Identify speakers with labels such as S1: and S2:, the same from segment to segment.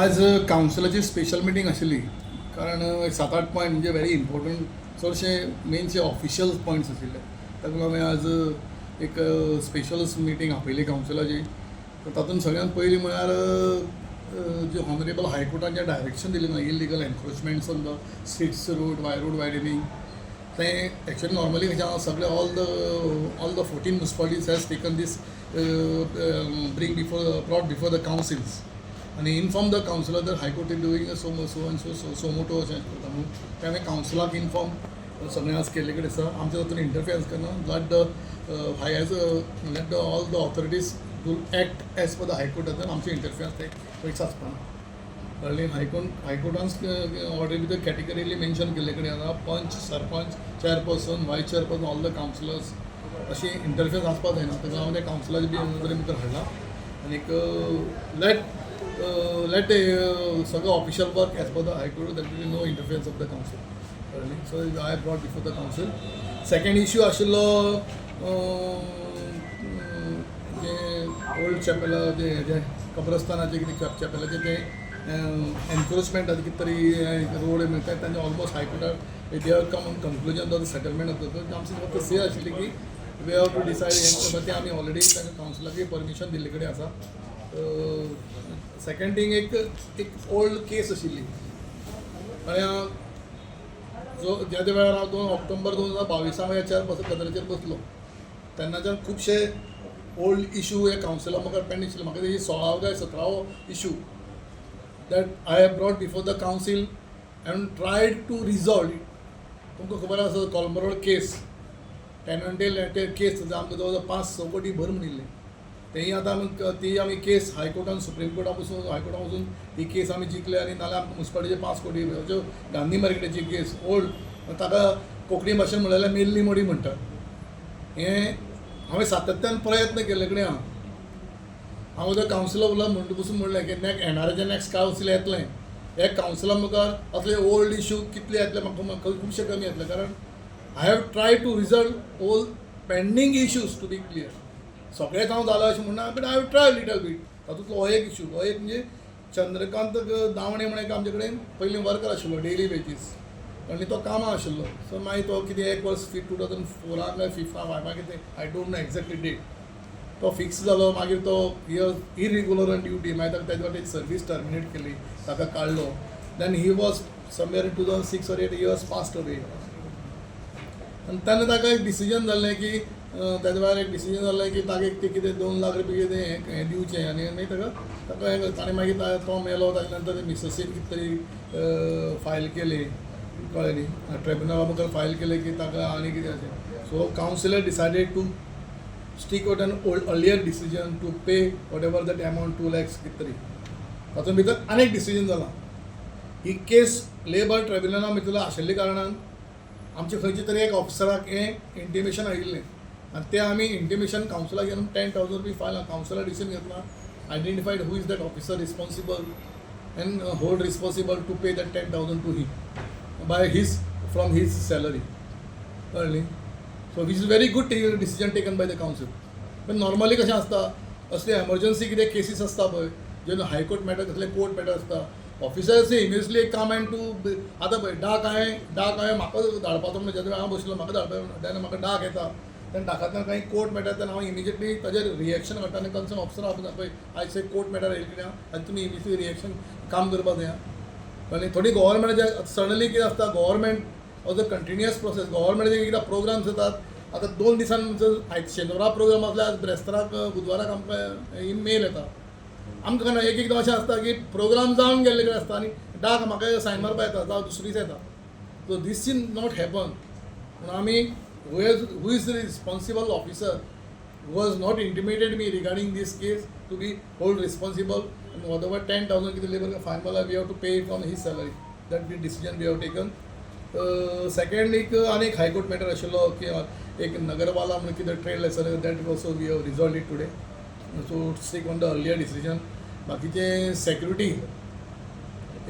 S1: आज कावन्सिलाची special meeting आशिल्ली, कारण सात आठ पॉयंट म्हणजे व्हेरी इम्पॉर्टंट, चडशे मेनचे ऑफिशियल पॉयंट्स आशिल्ले. ताका लागून हांवें आज एक स्पेशल मिटींग आपयली कावन्सिलाची. तर तातूंत सगळ्यांत पयलीं म्हळ्यार जे ऑनरेबल हायकोर्टान जें डायरेक्शन दिलें ना, illegal encroachments on the streets, road, road widening, तें एक्चुअली नॉर्मली कशें आहा, सगळे all the 14 municipalities has taken this bring before brought before the councils आनी inform the councillor that High Court is doing so so and so so suo motu अशें करता म्हणून. तें हांवें कावन्सिलाक इनफॉर्म सगळें आज केल्ले कडेन आसा. आमच्या तातूंत इंटरफियन्स करना. Let the high as let the all the authorities to act as per the High Court. आतां आमचें इंटरफियन्स तें खंयच आसपाना, कळ्ळें? हायकोर्टान ऑर्डर भितर कॅटेगरीली मेन्शन केल्ले कडेन आसा, पंच, sarpanch, chairperson, vice chairperson, all the councillors, अशी इंटरफियन्स आसपाक जायना. ताका हांव त्या कावन्सिलाच्या बी नदरे भितर हाडला आनीक लेट लेट सगळो official work as per the High Court, that will no interference of the council, कळ्ळें? So I brought before the council. Second issue आशिल्लो जे ओल्ड चॅपेला, जे हेजें कब्रस्तानाचें कितें चॅपेलाचें तें एनक्रोचमेंट कितें तरी रोड मेळटा. तांचे almost हायकोर्टाक they have come on conclusion, the settlement जाता. आमची फक्त से आशिल्ली की we have to decide हें. तें आमी ऑलरेडी तांकां कावन्सिलाकूय परमिशन दिल्ले कडेन आसा. सेकंड थींग, एक एक ओल्ड केस आशिल्ली आणि जो ज्या त्या वेळार हांव 2 ऑक्टोबर 2022 ह्या चेअरपर्सन गद्दराचेर बसलो, तेन्नाच्यान खुबशे ओल्ड इशू हे कावन्सिला मुखार पेंडींग आशिल्ले. म्हाका ही 16वो काय 17वो issue that I have brought before the council and tried to resolve it. तुमकां खबर आसा, कोलंबा रोड केस, टेनंटेल केस, आमकां जवळ जवळ 5-6 कोटी भर म्हणिल्लें. तेंय आतां आमी ती आमी केस हायकोर्टान, सुप्रीम कोर्टा पसून, हायकोर्टा वचून ही केस आमी जिखले आनी नाल्यार आमकां मुन्सिपालिटीचे 5 कोटी. ज्यो गांधी मार्केटाची केस ओल्ड, ताका कोंकणी भाशेन म्हणलें जाल्यार मेल्ली मडी म्हणटात. हें हांवें सातत्यान प्रयत्न केल्ले कडेन आहा. हांव आतां कावन्सिलर उरला म्हणटा पसून म्हणलें की नॅक्स्ट येणारें नॅक्स्ट कावन्सील येतलें, हे कावन्सिला मुखार असले ओल्ड इशू कितले येतले, म्हाका खुबशे कमी येतले, कारण I have try to resolve all pending issues. To be clear, सगळेंच हांव जालां अशें म्हणना, but I have try little bit. तातूंतलो हो एक इशू. हो एक म्हणजे चंद्रकांत दावणे म्हणून एक आमचे कडेन पयलीं वर्कर आशिल्लो डेली वेजीस आनी तो कामां आशिल्लो. सो मागीर तो कितें एक वर्स 2004 काय फिफ्था फायवा कितें, I don't know exactly date, तो फिक्स जालो. मागीर तो इरेगुलर ऑन ड्युटी. मागीर ताका तेजे वाटेन सर्वीस टर्मिनेट केली, ताका काडलो. Then he was somewhere in 2006 or 8 years passed away. आनी तेन्ना ताका एक डिसिजन जालें की तेज्या भायर एक डिसिजन जालें की ताका एक ते कितें 2 लाख रुपया कितें हें हें दिवचें आनी मागीर ताका हें ताणें मागीर तो मेलो. ताजे नंतर मिसेसीन कितें तरी फायल केली, कळ्ळें न्ही, ट्रिब्युनला मुखार फायल केलें की ताका आनी कितें अशें. So council decided to stick out an old earlier decision to pay whatever that amount, 2 lakhs कितें तरी. तातूंत भितर आनीक डिसिजन जाला. ही केस लेबर ट्रिब्युनला भितर आशिल्ल्या कारणान आमचे खंयचे तरी एक ऑफिसराक हें इंटिमेशन आयिल्लें आनी तें आमी इंटिमेशन कावन्सिलाक घेवन 10,000 रुपी फायल कावन्सिला डिसिजन घेतला, identified who is that officer responsible and hold responsible to pay that 10,000 to him by his from his salary, कळ्ळें? So which is very good decision taken by the council. पण normally कशें आसता, असले emergency कितें cases आसता पळय, जेन्ना high court matter, कसले कोर्ट मॅटर आसता, officers immediately come and to. आतां पळय, डाक हांवें म्हाका धाडपाचो म्हणून जेन्ना हांव बशिल्लो, म्हाका धाडपा तेन्ना म्हाका डाक येता, तेन्ना डाकांतल्यान काही कोर्ट मॅटर, तेन्ना हांव इमिजिएटली ताजेर रिएक्शन काडटा आनी कन्सर्न ऑफिसर आपयता, पळय आयज एक कोर्ट मॅटर येयलें कितें आनी तुमी इमिजिएटली रिएक्शन काम करपाक जाय. आनी थोडी गोवोरमेंटाचे सडनली कितें आसता, government was a continuous process. गोवोरमेंटाचे कितें प्रोग्राम्स येतात, आतां 2 दिसान जर आयज शेनवारा प्रोग्राम आसल्यार आज ब्रेस्ताराक, बुधवाराक आमकां मेल येता. आमकां केन्ना एक एकदां अशें आसता की प्रोग्राम जावन गेल्ले कडेन आसता आनी डाक म्हाका सायन मारपा येता जावं दुसरे दीस येता. So this is not happen म्हणून आमी who is the responsible officer who was not intimated me regarding this case to be hold responsible and whatever 10,000 कितें लेबर फायन मला, we have to pay from his salary. That the decision we have taken. Second, एक आनी एक high court matter आशिल्लो की एक नगरवाला म्हणून कितें trade licence, that also we have resolve it today, so stick on the earlier decision. बाकीचे security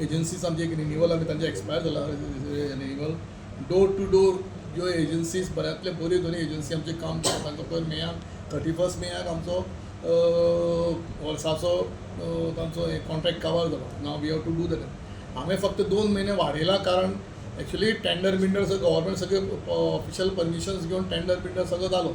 S1: agencies आमचे एक रिन्युअल आमी तांचे एक्सपायर जाला रिन्युअल. डोर टू डोर ज्यो एजन्सीज बऱ्यांतले बऱ्यो दोनी एजन्सी आमचें काम करता, तांकां पयर मेयान 31 मेयाक आमचो वर्साचो तांचो कॉन्ट्रॅक्ट काबार जालो. Now we have to do that. हांवें फक्त 2 म्हयने वाडयला, कारण एक्चुली टेंडर बिंडर सगळें गव्हर्मेंट सगळे ऑफिशियल परमिशन्स घेवन टेंडर बिंडर सगळो जालो.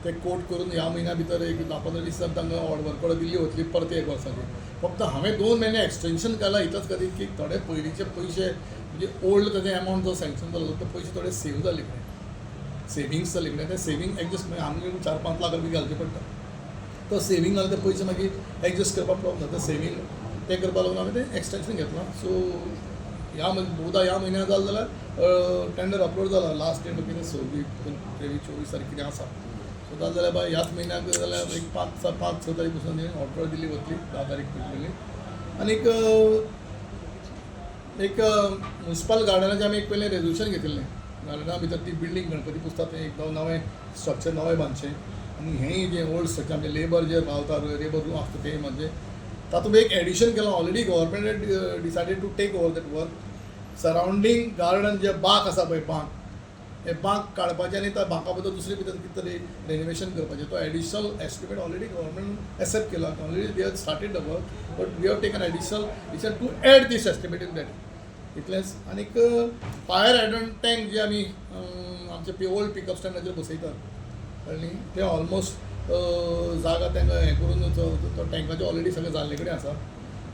S1: ते कोट करून ह्या म्हयन्या भितर एक 10-15 दिसान तांकां वर्क ऑर्डर दिल्ली वतली परत एक वर्साची. फक्त हांवें 2 म्हयने एक्सटेंशन केलां इतलेच खातीर की थोडे पयलींचे पयशे, म्हणजे ओल्ड ताजे एमावंट जो सँक्शन जालो, ते पयशे थोडे सेव जाले कडेन, सेविंग्स जाले कडेन. ते सेवींग एडजस्ट, म्हणजे आमकां 4-5 लाख रुपया घालचे पडटा. तो सेवींग जाल्यार ते पयशे मागीर एडजस्ट करपाक प्रॉब्लम जाता. सेवींग ते करपाक लागून हांवें तें एक्सटेंशन घेतलां. सो ह्या म्हयन्या, बहुदा ह्या म्हयन्या जालें जाल्यार टेंडर अपलोड जाला. लास्ट डेट कितें 26, 23, 24 तारीख कितें आसा. सो जालें जाल्यार बाय ह्याच म्हयन्याक जाल्यार एक पांच 5-6 तारीख पसून ऑर्डर दिली वतली, 10 तारीख पडटली. आनीक एक म्युनिसिपल गार्डनाचें आमी एक पयलें रेजोल्युशन घेतिल्लें. गार्डना भितर ती बिल्डींग गणपती पुजता तें एक नवें स्ट्रक्चर नवें बांदचें आनी हेंय जें ओल्ड स्ट्रक्चर आमचें लेबर जे रावता, लेबर रूम आसता तें म्हणजे तातूंत एक एडिशन केलां. Already government decided to take over that work. Surrounding garden जे बाक आसा पळय, बांक, हे बांक काडपाचें आनी त्या बांका बद्दल दुसरे भितर कितें तरी रेनोवेशन करपाचें. तो additional estimate already government accept केला. Already they have started the work, but we have taken additional decision to add this estimate in that. इतलेंच. आनीक फायर हायड्रंट टँक जे आमी आमचे ओल्ड पिकअप स्टँडाचेर बसयतात, कळ्ळें न्ही, ते ऑलमोस्ट जागा तांकां हें करून तो टँकाचे ऑलरेडी सगळें जाल्ले कडेन आसा.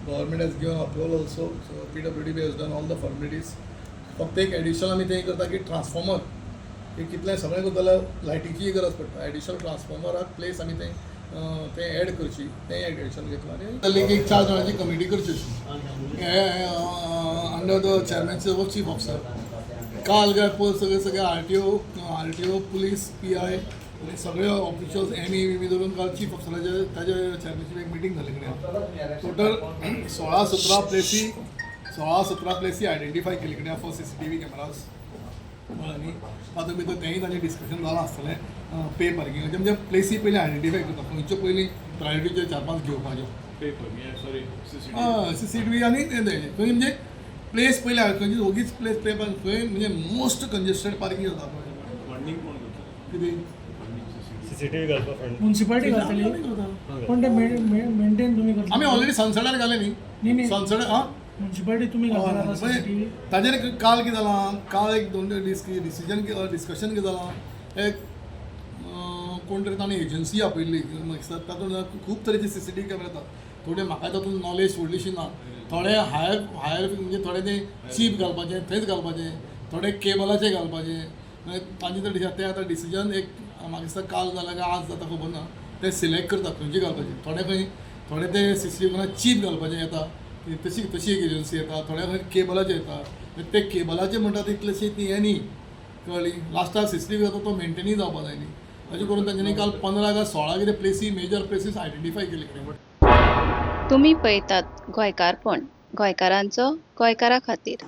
S1: Government has given approval also, so PWD has done all the formalities. फक्त एक एडिशनल आमी तें करता की ट्रान्सफॉर्मर की कितलें सगळें करता जाल्यार लायटीचीय गरज पडटा. एडिशनल ट्रान्सफॉर्मराक प्लेस आमी तें तें एड करची, तें एक एडिशन घेतलां. आनी जाल्ली की एक चार जाणांची कमिटी करची अशी under the chairmanship of chief officer. काल काय पयर सगळे सगळे RTO, RTO, police, PI आनी सगळे ऑफिशल्स, एम ई बी धरून काल चीफ ऑफिसराचे ताजे चेअरमॅनशीप एक मिटींग जाली कडेन. टोटल 16-17 प्लेसी, 16-17 प्लेसी आयडेंटिफाय केली कडेन फॉर सीसीटीव्ही कॅमेराज. आनी तातूंत भितर तेंय तांचें डिस्कशन जालां आसतलें. पे पार्किंगाचें म्हणजे प्लेसी पयलीं आयडेंटिफाय करता, खंयच्यो पयलीं प्रायोरिटीच्यो चार पांच घेवपाच्यो.
S2: Paper, sorry, CCTV.
S1: हय, सीसीटीव्ही. आनी तें खंय म्हणजे प्लेस पयलीं खंयची ओगीच प्लेस पे खंय म्हणजे मोस्ट कंजेस्टेड पार्किंग जाता पळय.
S2: फंडींग कोण करता?
S1: कितें?
S2: Funding, CCTV.
S3: सीसीटीव्ही घालपा फंड?
S4: म्युन्सिपालिटी घालतली, पण ते मेंटेन तुमी करतले.
S1: आमी ऑलरेडी सनसेटार घाले
S4: न्ही.
S1: न्ही.
S4: न्ही.
S1: सनसेट आं.
S4: म्युन्सिपालिटी तुमी घालतले सीसीटीव्ही?
S1: ताजेर काल कितें जालां, काल एक दोन डिसिजन डिस्कशन कितें जालां, एक कोण तरी ताणें एजन्सी आपयल्ली. तातूंत खूब तरेचे सीसीटीव्ही कॅमेरा येतात. थोडे म्हाका तातूंत नॉलेज व्हडलीशी ना. थोडे हायर हायर म्हणजे थोडे ते चीप घालपाचे थंयच घालपाचे, थोडे केबलाचे घालपाचे. मागीर तांचे तर ते आतां डिसिजन एक म्हाका दिसता काल जाल्यार काय आज जाता खबर ना, ते सिलेक्ट करता खंयचे घालपाचे. थोडे खंय थोडे ते सीसीटीव्ही चीप घालपाचे येता, ती तशी तशी एक एजन्सी येता. थोडे खंय केबलाचे येता. मागीर ते केबलाचे म्हणटा तितलेशी ती हें न्ही, कळ्ळी. लास्टाक सीसीटीव्ही जाता तो मेंटेनूय जावपा जाय न्ही. अशें करून तांच्यांनी काल 15 काय 16 कितें प्लेसी, मेजर प्लेसीस आयडेंटिफाय केली कडेन.
S5: तुमी पळयतात गोंयकारपण, गोंयकारांचो गोंयकारा खातीर.